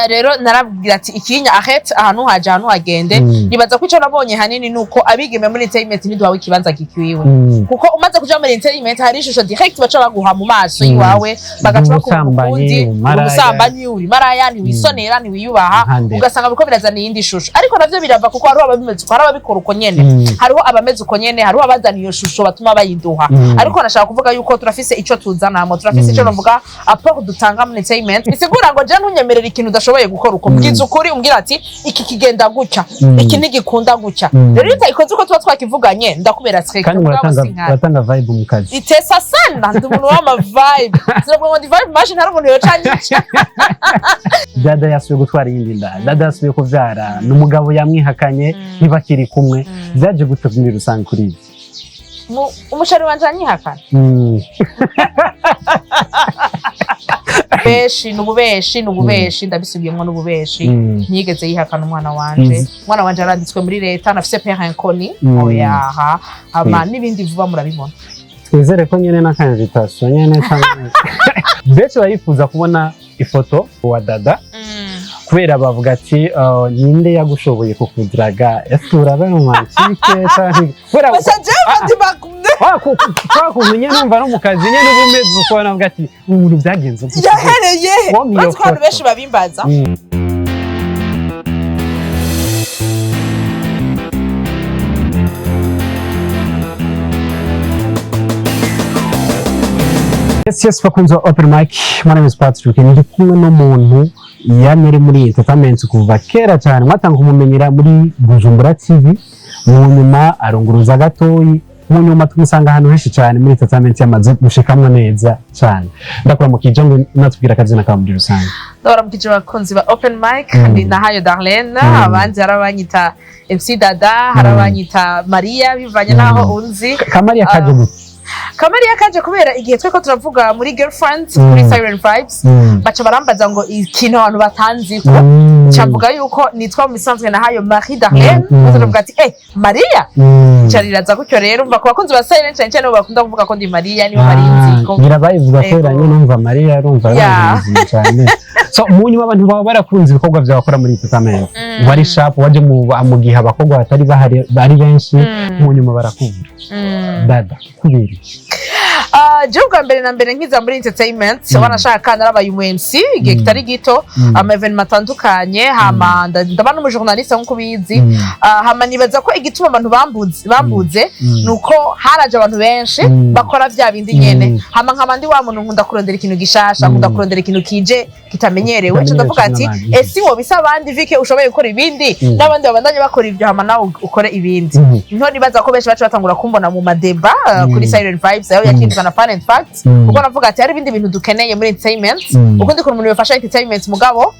Rero narabwira ati ikinya arrête, ahantu haje, ahantu hagende. Nibaza ko ico nabonye hanini nuko abigeme muri entertainment ntiduhawe ikibanza gikwiwe, kuko umaze kuja muri entertainment hari ishusho direct baca baguha mu maso yiwawe, bagaca bakubona Umusambanyi, ukundi, uri umaraya. umusambanyi, uri maraya, ntiwisonera, ntiwiyubaha. Nkande. Ugasanga biriko birazana iyindi shusho, ariko navyo birava kuko hariho ababimeze uko, hari ababikora uko nyene, hariho abameze uko nyene, hariho abazana iyo shusho batuma bayiduha. Ariko nashaka kuvuga yuko turafise ico tuzanamo, turafise ico novuga apport dutanga muri entertainment. Bisigura ngo je ntunyemerera ikintu udashoboye gukora uko. Mbwiza ukuri, umbwira ati iki kigenda gutya, iki ntigikunda gutya. Rero iyo utayikoze uko tuba twakivuganye, ndakubera strict. Kandi mugabo muratanga sinkari. Muratanga vibe mu kazi. Itesa sana, ndi umuntu w'ama vibe. Sinavuga ngo ndi vibe machine, hari umuntu yoca anyica. Dada yasubiye gutwara iyindi nda, Dada yasubiye kuvyara, n'umugabo yamwihakanye, ntibakiri kumwe. Byaje gute muri rusange kuri ibi? Umuchéri wanje anyihakana? Beshi n'ububeshi, n'ububeshi, ndabisubiyemwo, n'ububeshi. Ntiyigeze yihakana umwana wanje. Umwana wanje aranditswe muri leta, nafise père inconnu. Oyaha, hama n'ibindi vuba murabibona. Twizere ko nyene n'aka invitation nyene benshi barifuza kubona ifoto wa Dada, kubera bavuga ati ninde yagushoboye kukudiraga? Ese uraba romantique canke kubera Gusa jewe ndi twakumenye, numva no mu kazi nyene uba umeze uko, navuga ati umuntu byagenze gute? Yahereye he? Wampa iyo Urazi ko abantu foto. benshi babimbaza. Yes, bakunzi wa Open Mic. My name is Patrick. Ndi kumwe n'umuntu yamye ari muri entertainment kuva kera cyane. Mwatanga kumumenyera muri Bujumbura TV, mu nyuma arunguruza gatoyi, mu nyuma tumusanga ahantu henshi cyane muri entertainment, yamaze gushikamwo neza cyane. Ndakuramukije, ngo natubwira akazina kawe muri rusange. Ndabaramukije abakunzi ba Open Mic. Ndi Nahayo Darlene. Abandi hari abanyita MC Dada, hari abanyita Maria, bivanye n'aho unzi. Kamariya kaje gute? Kamariya kaje kubera igihe tweko turavuga muri Girlfriends, kuri Siren Vibes, baca barambaza ngo ikintu abantu batanziko. Cavuga yuko nitwa mu bisanzwe Nahayo Marie Darlene. Baza bavuga ati Maria. Cariraza gutyo. Rero umva, ku bakunzi ba Siren cyane cyane, bo bakunda kuvuga ko ndi Maria, nibo barinziko. Ngira bayivuga kubera Ego. nyine numva Mariya, urumva ubuzima cyane. So mu nyuma abantu baba barakunze ibikorwa byawe bakora muri entertainment. Wari sharp, waje mu gihe abakobwa batari bahari bari benshi, mu nyuma barakubura. Dada, kubera iki? Ah, jewe bwa mbere na mbere nkiza muri entertainment, wanashaka narabaye umu MC igihe kitari gito, ama événement atandukanye, hama ndaba n'umujournaliste nk'uko ubizi. Ah, hama nibaza ko igituma abantu bambuze nuko haraje abantu benshi bakora vya bindi nyene. Hama nkaba ndi wa muntu nkunda kurondera ikintu gishasha, nkunda kurondera ikintu kije kitamenyerewe. Nca ndavuga ati n'abandi. Ese wobisa abandi vike ushoboye gukora ibindi, n'abandi babandanye bakora ibyo, hama nawe ukore ibindi. Niho nibaza ko benshi baca batangura kumbona mu madeba kuri Siren Vibes, aho yakinjizwa na Fun and Facts, kuko navuga ati hari ibindi bintu dukeneye muri entertainment, ukundi kuntu umuntu yofasha entertainment, mugabo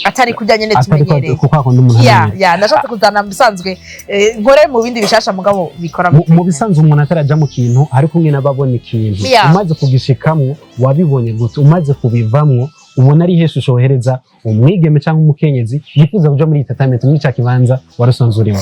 atari kurya nyene Atari tumenyereye. ko kwa kundi umuntu Ya. amenyereye. Ya, ndashatse kuzana mu bisanzwe nkore mu bindi bishasha, mugabo bikora Mu bisanzwe umuntu ataraja mu kintu ari kumwe n'ababona ikintu. Umaze kugishikamwo wabibonye gute? Umaze kubivamwo ubona ari he shusho wohereza umwigeme cyangwa umukenyezi yifuza kuja muri entertainment, muri ca kibanza wari usanzwe urimo?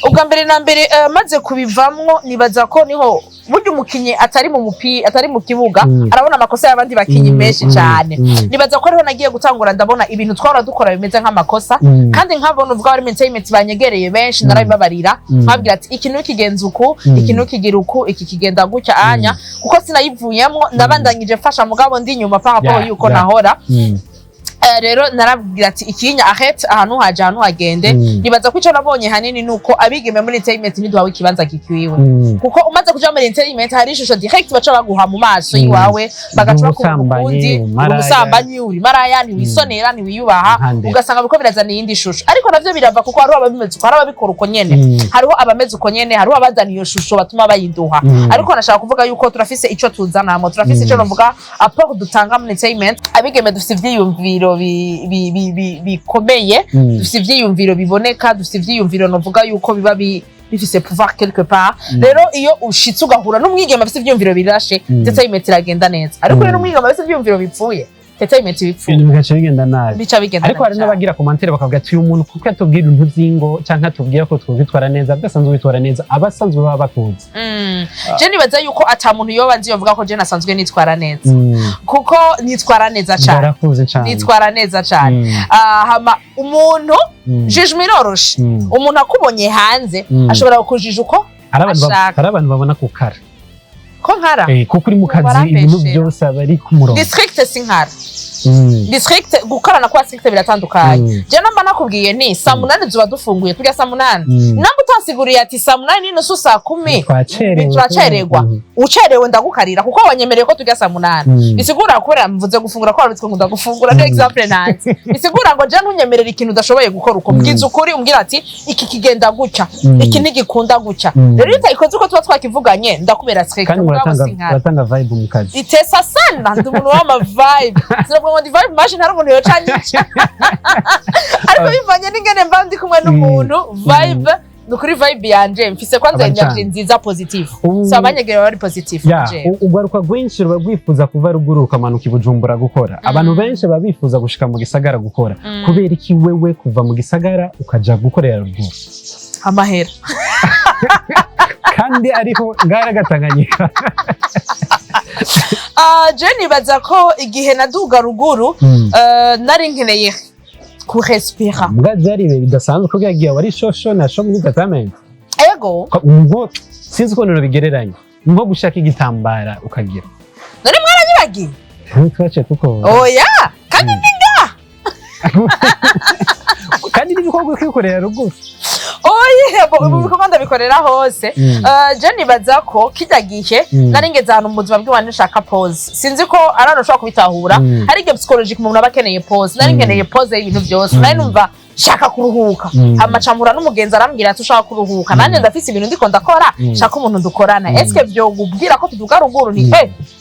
Ubwa mbere na mbere, maze kubivamwo, nibaza ko niho burya umukinyi atari mu mupira, atari mu kibuga, arabona amakosa y'abandi bakinyi menshi cyane. Nibaza ko ariho nagiye gutangura ndabona ibintu twahora dukora bimeze nk'amakosa, kandi nkabona ubwo abari entertainment banyegereye benshi, narabibabarira, nkababwira ati iki kigenza uku, iki kigira uku, iki kigenda gutya anya, kuko sinayivuyemo, ndabandanyije mfasha, mugabo ndi inyuma par rapport yuko nahora. Rero narabwira ati ikinya arrête, ahantu haje, ahantu hagende. Nibaza ko ico nabonye hanini nuko abigeme muri entertainment ntiduhawe ikibanza gikwiwe, kuko umaze kuja muri entertainment hari ishusho direct baca baguha mu maso yiwawe, bagaca bakubona Umusambanyi, ukundi, uri umaraya. umusambanyi, uri maraya, ntiwisonera, ntiwiyubaha. Nkande. Ugasanga biriko birazana iyindi shusho, ariko navyo birava kuko hariho ababimeze uko, hari ababikora uko nyene, hariho abameze uko nyene, hariho abazana iyo shusho batuma bayiduha. Ariko nashaka kuvuga yuko turafise ico tuzanamo, turafise ico novuga apport dutanga muri entertainment. Abigeme dufise ivyiyumviro bikomeye, dufise ivyiyumviro biboneka, dufise ivyiyumviro novuga yuko biba bifise pouvoir quelque part. Rero iyo ushitse ugahura n'umwigeme afise ivyiyumviro birashe, entertainment iragenda neza. Ariko rero umwigeme afise ivyiyumviro bipfuye, Entertainment ibipfu. Ibintu bigaca bigenda nabi. Bica bigenda Ariko hari nabi cane. n'abagira commentaire bakavuga ati: "Uyu muntu kuko yatubwira ibintu vy'ingo canke atubwira ko twokwitwara neza, adasanzwe witwara neza, abasanzwe baba bakuzi." Je nibaza yuko ata muntu yoba nzi yovuga ko je nasanzwe nitwara neza, kuko nitwara neza cane. Barakuzi cane. Nitwara neza cane. Ah, hama umuntu jugement iroroshe. Umuntu akubonye hanze ashobora kukujija uko Hari abantu ashaka. Hari abantu babona kukara. Ko nkara? Kuko uri mu kazi, Barambeshera. ibintu byose aba ari ku murongo. Ndi strict, sinkara. Ndi strict, gukorana kwa strict biratandukanye. Je namba nakubwiye ni saa 8 tuba dufunguye, turya saa 8. Namba utasiguriye ati saa 8 n'inusu, saa 10 Twacerewe. Turacererwa. Ucerewe ndagukarira, kuko wanyemereye ko turya saa 8. Bisigura kubera mvuze gufungura ko warabitswe nkunda gufungura, ni exemple nanze. Bisigura ngo je ntunyemerera ikintu udashoboye gukora uko. Mbwiza ukuri, umbwira ati iki kigenda gutya, iki ntigikunda gutya. Rero iyo utayikoze uko tuba twakivuganye, ndakubera strict. Kandi Mugabo muratanga sinkara. muratanga vibe mu kazi. Itesa sana, ndi umuntu w'ama vibe. Sinavuga ngo ndi vibe machine, hari umuntu yoca anyica, ariko bivanye n'ingene mba ndi kumwe n'umuntu, vibe ni ukuri, vibe yanje mfise kwanza Abacana. energy nziza positive. So abanyegera bari positive. Ya, jewe. Urwaruka rwinshi ruba rwifuza kuva ruguru rukamanuka i Bujumbura gukora. Abantu benshi baba bifuza gushika mu gisagara gukora. Kubera iki wewe kuva mu gisagara ukaja gukorera ruguru? Amahera. Kandi ariho ngara gatanganyika. Ah, je nibaza ko igihe naduga ruguru, nari nkeneye kurespira. Mbwa byari ibihe bidasanzwe kuko yagiye wari shosho na sho muri entertainment. Ego. Ngo sinzi ukuntu bigereranya, nko gushaka igitambara ukagira. None mwaranyibagiye? Twaciye tuko. Oya, kandi ni Kandi n'ibikorwa ukikorera ruguru. Oye, ubu bikorwa ndabikorera hose. Je nibaza ko kijya gihe nari ngeze ahantu mu buzima bw'iwanje nshaka pause. Sinzi ko ari ahantu ushobora kubitahura. Hari igihe psychologique umuntu aba akeneye pause. Nari nkeneye pause y'ibintu byose. Nari numva nshaka kuruhuka. Hama camura n'umugenzi arambwira ati: "Ushaka kuruhuka, nanjye ndafise ibintu ndiko ndakora, nshaka umuntu dukorana. Eske vyogubwira ko tuduga ruguru?" Ni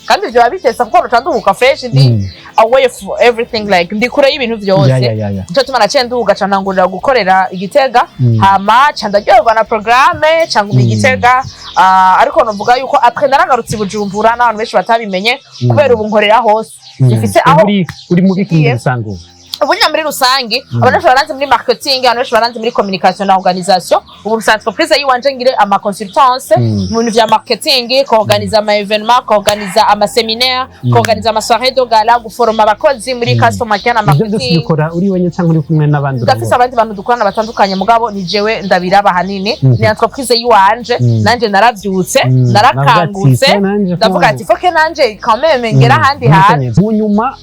kandi ivyo biba bitesa kuko ruca nduhuka fresh, ndi away from everything, like ndi kure y'ibintu vyose. Ya ya ya ya. Nico tuma naciye nduga, ca ntangurira gukorera Igitega. Hama ca ndaryoherwa na programme, ca nguma Igitega. Ah, ariko novuga yuko après naragarutse i Bujumbura n'abantu benshi batabimenye, kubera ubu nkorera hose. Ifise aho Uri mu biki muri Ngiye. rusange ubu? Ubu nyine muri rusange, abantu benshi baranzi muri marketing, abantu benshi baranzi muri communication na organisation. Ubu mfise entreprise yiwanje, ngire ama consultance mu bintu vya marketing, kuorganiza ama événement, kuorganiza ama séminaire, kuorganiza ama soirée de gala, guforoma abakozi muri customer care na Ivyo byose marketing. ubikora uri wenyine cyangwa uri kumwe n'abandi? Ndafise abandi bantu dukorana batandukanye, mugabo ni jewe ndabiraba hanini. Ni entreprise yiwanje. Nanje naravyutse, narakangutse, ndavuga ati faut que nanje quand même ngera ahandi hantu. Mu nyuma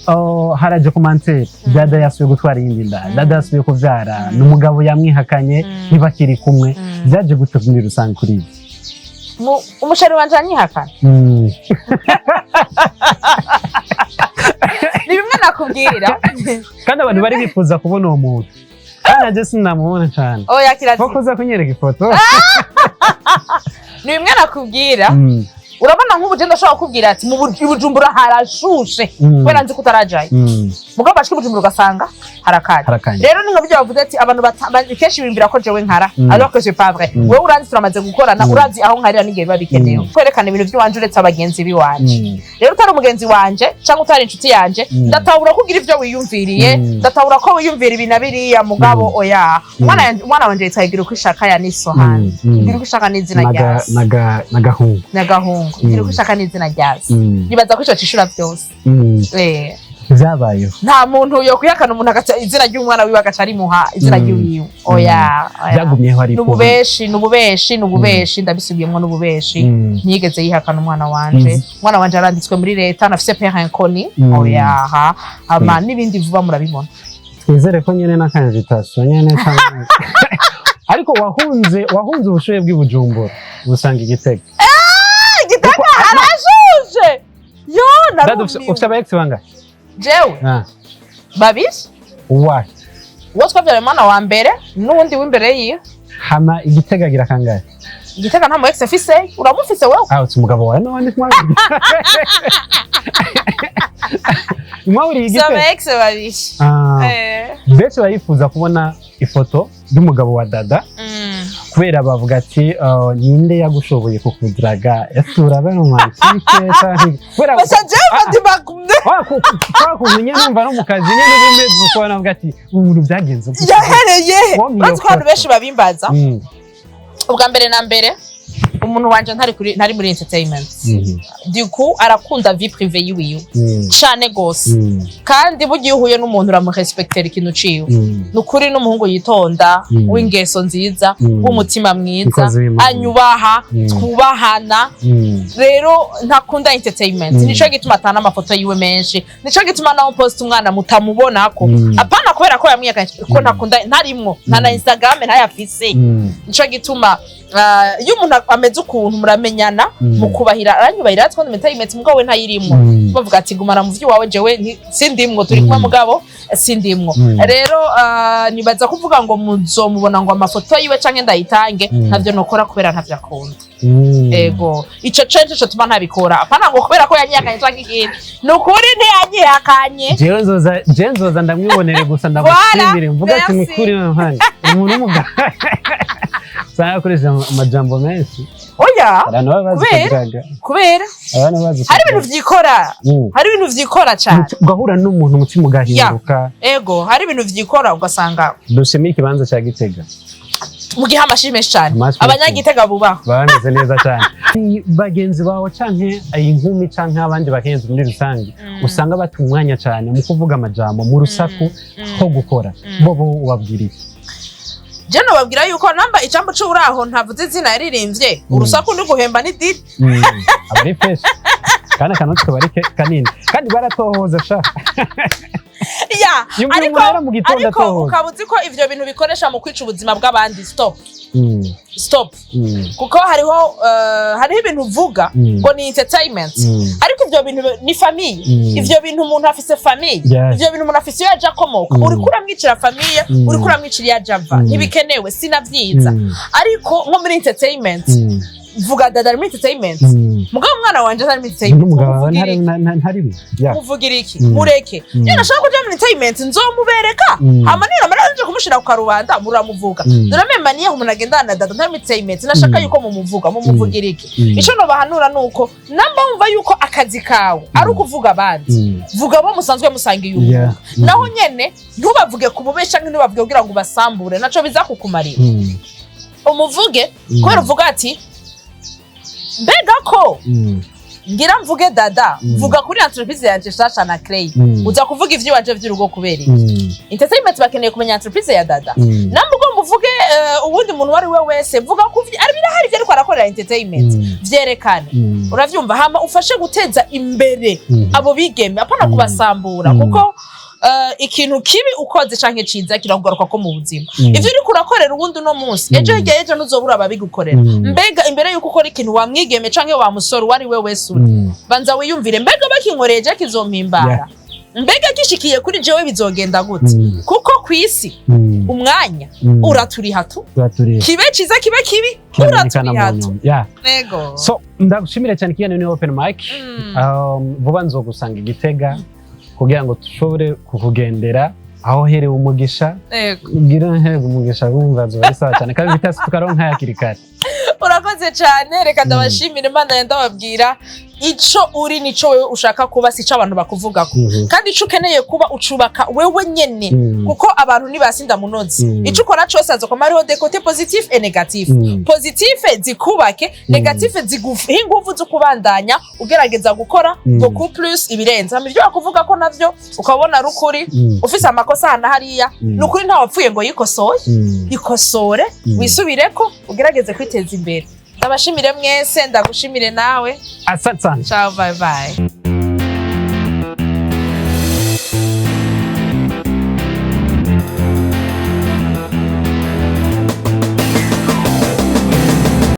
haraje commentaire: Dada yasubiye gutwara iyindi nda, Dada yasubiye kuvyara, n'umugabo yamwihakanye, ntibakiri kumwe. Byaje gute muri rusange kuri ibi? Umuchéri wanje anyihakana? Ni bimwe nakubwira. Kandi abantu bari bifuza kubona uwo muntu, kandi nanjye sinamubona cyane. Oya, kirazira. Ko uza kunyereka ifoto. Ni bimwe nakubwira. Urabona nk'ubu je ndashobora kukubwira ati mu i Bujumbura harashushe, kubera nzi ko utarajayo. Mugabo bashika i Bujumbura ugasanga harakanye. Harakanye. Rero ni nka buryo bavuze ati abantu kenshi biyumvira ko jewe nkara, alors que c'est pas vrai. Wewe uranzi, turamaze gukorana, urazi aho nkarira n'igihe biba bikenewe kwerekana ibintu by'iwanje uretse abagenzi biwanje. Rero utari umugenzi wanje cyangwa utari inshuti yanje, ndatahura ko ugira ibyo wiyumviriye, ndatahura ko wiyumvira ibi na biriya, mugabo oya, umwana wanje yitwa Gira uko ishaka ya Nisohani. Gira uko ishaka n'izina rya se. N'agahungu. N'agahungu. Gira uko ishaka n'izina rya se. Nibaza ko ico cishura byose. Byabayeho. Nta muntu yokwihakana umuntu agaca izina ry'umwana wiwe, agaca arimuha izina ry'iwiwe. Oya, oya. Byagumyeho ariko. N'ububeshi, n'ububeshi, n'ububeshi, ndabisubiyemwo, n'ububeshi. Ntiyigeze yihakana umwana wanje. Umwana wanje aranditswe muri leta, nafise père inconnu. Oya, ha hama n'ibindi vuba murabibona. Twizere ko nyene n'aka invitation nyene ariko wahunze ubushuhe bw'i Bujumbura busanga Igitega. Igitega harashushe yo. Dada, Narumiwe. ufise aba ex bangahe? Jewe? Ah. Babiri. Wahe? Uwo twavyaranye umwana wa mbere n'uwundi w'imbere yiwe. Hama Igitega agira kangahe? Igitega nta mu ex afise. Uramufise wewe? Ah, uti umugabo wawe n'abandi mwahuriye Si aba Igitega. ex babiri. Ah. Eh. Benshi barifuza kubona ifoto y'umugabo wa Dada. Kubera bavuga ati ninde yagushoboye kukudiraga? Ese uraba romantique canke kubera Basa jewe ndi bakumwe. Twakumenya numva no mu kazi nyene uba umeze uko, navuga ati umuntu byagenze gute? Yahereye he? Wamwiye Urazi ko abantu foto. benshi babimbaza. Ubwa mbere na mbere, umuntu wanje ntari muri entertainment. Du coup arakunda vie privée yiwiwe cane gose. Kandi burya iyo uhuye n'umuntu uramurespektera ikintu ciwe. Ni ukuri n'umuhungu yitonda, w'ingeso nziza, w'umutima mwiza, Umukozi w'Imana. anyubaha, twubahana. Rero ntakunda entertainment. Nico gituma atana amafoto yiwe menshi, nico gituma naho post umwana mutamubonako. Apana kubera ko yamwiyakanye, ko ntakunda, ntarimwo, nta na Instagram ntayafise. Nico gituma iyo umuntu ameze ukuntu muramenyana, mukubahira, aranyubahira, atwo entertainment mugabo we ntayirimwo. Bavuga ati gumana mu vy'iwawe, jewe sindimwo, turi kumwe mugabo sindimwo. Rero nibaza kuvuga ngo muzomubona ngo amafoto yiwe canke ndayitange, ntavyo nokora kubera ntavyo akunda. Ego, ico co nico tuma ntabikora, apana ngo kubera ko yanyihakanye canke ikindi. Ni ukuri ntiyanyihakanye. Jewe nzoza ndamwibonere gusa, ndamushimire, mvuga ati Merci. nukuri mpande umuntu w'umugabo usanga akoresha amajambo menshi. Oya. Abantu baba bazi Kubera? kudiraga. Kubera Abantu bazi hari kudiraga. ibintu vyikora. Hari ibintu vyikora cane. Ugahura n'umuntu umutima ugahinduka. Ego, hari ibintu vyikora ugasanga. Dushimire ikibanza cya Gitega. Mu gihe amashi menshi cane. Amashi menshi. Abanyagitega bubaho. Baba bameze neza cyane. Bagenzi bawe canke inkumi canke abandi bagenzi muri rusange usanga bata umwanya cyane mu kuvuga amajambo, mu rusaku, ho gukora, bo ubabwira iki? Je nobabwira yuko namba icambu c'uraho ntavuze izina yaririmbye, urusaku ni guhemba ni diri. Aba ari fresh kandi akanoti kaba ari kanini kandi baratohoza sha. Ya. Yumvira Ariko umuntu rero mu gitondo ariko atohoza. Ukaba uzi ko ivyo bintu bikoresha mu kwica ubuzima bw'abandi, stop. Stop. Kuko hariho ibintu uvuga ngo ni entertainment, ariko ivyo bintu ni famille. Ivyo bintu umuntu afise famille. Ivyo bintu umuntu afise iyo yaje akomoka. Uriko uramwicira famille, uriko uramwicira iyo aje ava. Ntibikenewe, sinavyiza. Ariko nko muri entertainment, vuga dada ari muri entertainment, mugabo umwana wanje atari muri entertainment. N'umugabo wawe Umuvugira iki? ntarimo ya. Muvugira iki? Mureke. Mm. Iyo nashaka kuja muri entertainment nzomubereka. Hama niyo namara nje kumushira ku karubanda muramuvuga. Dore même niyo umuntu agendana na dada ntari muri entertainment, nashaka yuko mumuvuga, mumuvugira iki? Ico nobahanura nuko namba wumva yuko akazi kawe ari ukuvuga abandi, vuga abo musanzwe musangiye umwuga. Naho nyene ntubavuge ku bube canke ntubavuge kugira ngo ubasambure, naco biza kukumarira. Umuvuge kubera uvuga ati mbega ko ngira mvuge dada, vuga kuri entreprise yanje shasha na Clay. Uza kuvuga ivy'iwanje vy'urugo kubera iki? Entertainment bakeneye kumenya entreprise ya dada. Namba ugomba uvuge uwundi muntu uwo ari we wese, vuga ku ari birahari ivyo ariko arakorera entertainment, vyerekane. Uravyumva? Hama ufashe guteza imbere abo bigeme, apana kubasambura. Kuko ikintu kibi ukoze canke ciza kirakugaruka ko mu buzima. Ivyo uriko urakorera uwundi uno munsi, ejo hirya y'ejo ntuzobura ababigukorera. Mbega imbere yuko ukora ikintu wa mwigeme canke wa musore uwo ari we wese uri, banza wiyumvire: mbega bakinkoreye je kizompimbara? Mbega gishikiye kuri jewe bizogenda gute? Kuko kw'isi umwanya uraturiha tu. Turaturiye. Kibe ciza, kibe kibi, Kiramenyekana uraturiha mu tu. nyuma. Yeah. Ego. So ndagushimire cyane, ikiganiro ni open mic. Vuba nzogusanga igitega kugira ngo dushobore kukugendera aho herewe umugisha. Ego. Ubwira herewe umugisha, wumva zoba ari sawa cyane kandi bitasi tukaronka hakiri kare. Urakoze cyane, reka ndabashimire. Imana ndababwira ico uri nico wewe ushaka kuba, si ico abantu bakuvugako. Kandi ico ukeneye kuba ucubaka wewe nyene. Kuko abantu ntibasinda munozi. Ico ukora cose hazokoma hariho des côtés positifs et négatifs. Positif zikubake, négatif ziguhe inguvu zo kubandanya ugerageza gukora beaucoup plus ibirenze. Hama ivyo bakuvuga ko navyo ukabona ari ukuri, ufise amakosa hana hariya, ni ukuri nta wapfuye ngo yikosoye. Ikosore, wisubireko, ugerageze kwiteza imbere. Ndabashimire mwese, ndagushimire nawe. Asante sana. Ciao, bye bye.